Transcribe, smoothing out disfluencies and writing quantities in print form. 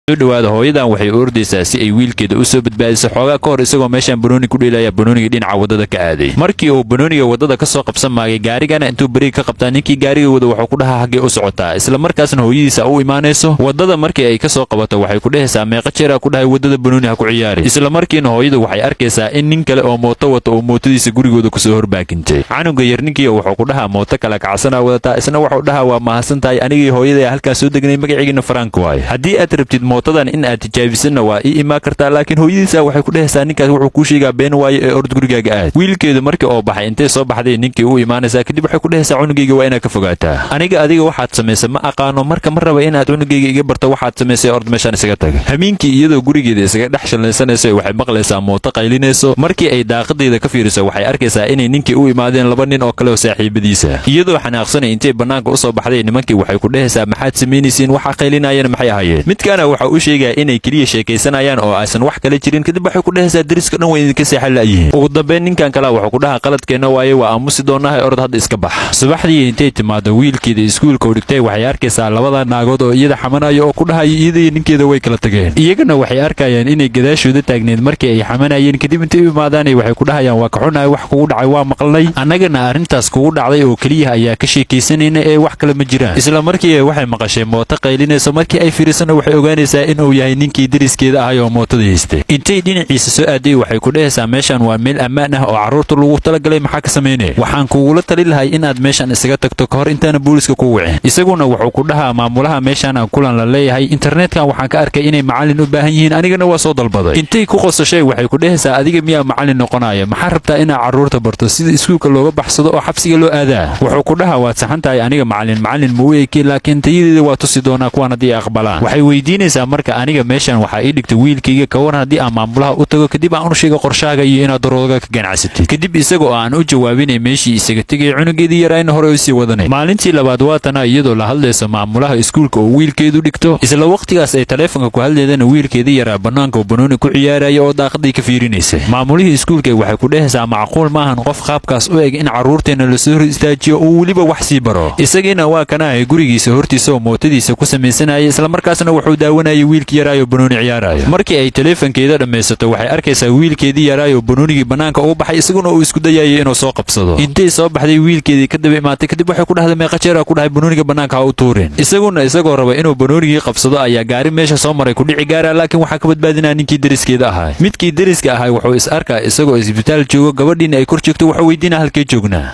Soo dhawaada. Hooyadan waxay u ordaysaa si ay wiilkeeda u soo badbaadiso. Xoogaa ka hor, isagoo meeshaan banooni ku dheelaya, banooniga dhinaca waddada ka aaday. Markii uu banooniga waddada ka soo qabsan maagay, gaarigana intuu bariig ka qabtaa, ninkii gaariga wada wuxuu ku dhahaa, "Haggee u socotaa?" Isla markaasna hooyadiisa u imaanayso. Waddada markii ay ka soo qabato, waxay ku dhehaysaa, "Meeqa jeeraa ku dhahay waddada banooni ha ku ciyaari?" Isla markiina hooyadu waxay arkaysaa in nin kale oo mooto wata oo mootadiisa gurigooda kusoo horbaakintay. Canuga yar ninkii wuxuu ku dhahaa, "Mooto kale kacsanaa wadataa." Isna wuxuu dhahaa, "Waa mahadsan tahay. Anigii hooyaday halkaan soo degnay, magaciigina Frank waaye. Haddii aad rabtid mootadan in aad tijaabisanna, waa ii imaan kartaa." Laakiin hooyadiisa waxay ku dhehaysaa, "Ninkaas wuxuu kuu sheegaa been waaye ee ord gurigaaga aad." Wiilkeedu markii oo baxay, intay soo baxday ninkii u imaanaysaa. Kadib waxay ku dhehaysaa, "Cunugayga waa inaad ka fogaataa. Aniga adiga waxaad samaysay ma aqaano, marka ma raba inaad cunugayga iga barto waxaad samaysay. Ord meeshaan isaga taga." Hamiinkii, iyadoo gurigeeda isaga dhex shallaysanayso, waxay maqlaysaa mooto qaylinayso. Markii ay daaqadeeda ka fiiriso, waxay arkaysaa inay ninkii u imaadeen laba nin oo kale oo saaxiibadiisa. Iyadoo xanaaqsanay, intay bannaanka u soo baxday nimankii, waxay ku dhehaysaa, "Maxaad samaynaysiin? Waxaa qaylinayana maxay ahaayeen?" Midkaana waxa uu sheegaya inay keliya sheekaysanayaan oo aysan wax kale jirin. Kadib waxay ku dhehaysaa, "Deriska dhan way idinka seexan la'yihiin." Ugu dambeyn ninkan kale wuxuu ku dhahaa, "Qaladkeenna waaye, waa aamusi doonahay, orod hadda iska bax." Subaxdii intay timaado wiilkeeda iskuulka u dhigtay, waxay arkaysaa labada naagood oo iyada xamanayo oo ku dhahayo iyadaiyo ninkeeda way kala tageen. Iyagana waxay arkayaan inay gadaashooda taagneed markii ay xamanayeen. Kadib intay u imaadaanay waxay ku dhahayaan, "Waa ka xunahay wax kugu dhacay, waa maqalnay. Annagana arrintaas kugu dhacday oo keliya ayaa ka sheekaysanayna ee wax kale ma jiraan." Isla markii waxay maqashay mooto qaylinayso. Markii ay fiirisana, waxay ogaanaysaa inuu yahay ninkii deriskeeda ahay oo mootada haystay. Intay dhinaciisa soo aaday, waxay ku dhehaysaa, "Meeshan waa meel ammaan ah oo carruurta lagu talagalay, maxaa ka samaynaya? Waxaan kugula tali lahay inaad meeshan isaga tagto ka hor intaana booliska ku wicin." Isaguna wuxuu ku dhahaa, "Maamulaha meeshaan aan kulan la leeyahay. Internetkan waxaan ka arkay inay macallin u baahan yihiin, anigana waa soo dalbaday." Intay ku qosashay, waxay ku dhehaysaa, "Adiga miyaa macallin noqonaya? Maxaa rabtaa inaad carruurta barto sida iskuulka looga baxsado oo xabsiga loo aadaa?" Wuxuu ku dhahaa, "Waad saxan tahay, aniga macallin macallin ma u eki, laakiin tayadeeda waa tusi doonaa kuwan haddii ay aqbalaan." Waxay weydiinaysaa marka, "Aniga meeshan waxaa ii dhigtay wiilkayga. Ka waran haddii aan maamulaha u tago, kadib aan u sheego qorshaaga iyo inaad darooga ka ganacsatid?" Kadib isaga oo aan u jawaabinay, meeshii isaga tegay, cunugeedii yaraayna hore u sii wadanay. Maalintii labaad waatana iyadoo la hadlayso maamulaha iskuulka oo wiilkeedu dhigto. Isla waqtigaas ay taleefonka ku hadleedana, wiilkeedii yaraa bannaanka oo banooni ku ciyaaraya oo daaqadii ka fiirinaysay. Maamulihii iskuulka waxay ku dhehaysaa, "Macquul maahan qof qaabkaas u eg in carruurteenna lasoo hor istaajiyo oo weliba wax sii baro." Isagiina waa kana ahay gurigiisa hortiisa oo mootadiisa ku samaysanaya, islamarkaasna wuxuu daawanayay wiilkii yaraayoo banooni ciyaaraya. Markii ay taleefankeeda dhammaysato, waxay arkaysaa wiilkeedii yaraayoo banoonigii bannaanka ugu baxay, isaguna uu isku dayayay inuu soo qabsado. Intay soo baxday, wiilkeedii ka daba imaatay. Kadib waxay ku dhahday, "Meeqa jeeraa ku dhahay banooniga bannaanka ha u tuurin?" Isaguna isagoo raba inuu banoonigii qabsado ayaa gaari meesha soo maray ku dhici gaara, laakiin waxaa ka badbaadinaa ninkii deriskeeda ahaa. Midkii deriska ahay wuxuu is arkaa isagoo isbitaal joogo, gabadhiina ay kor joogto. Wuxuu weydiinaa, "Halkee joognaa?"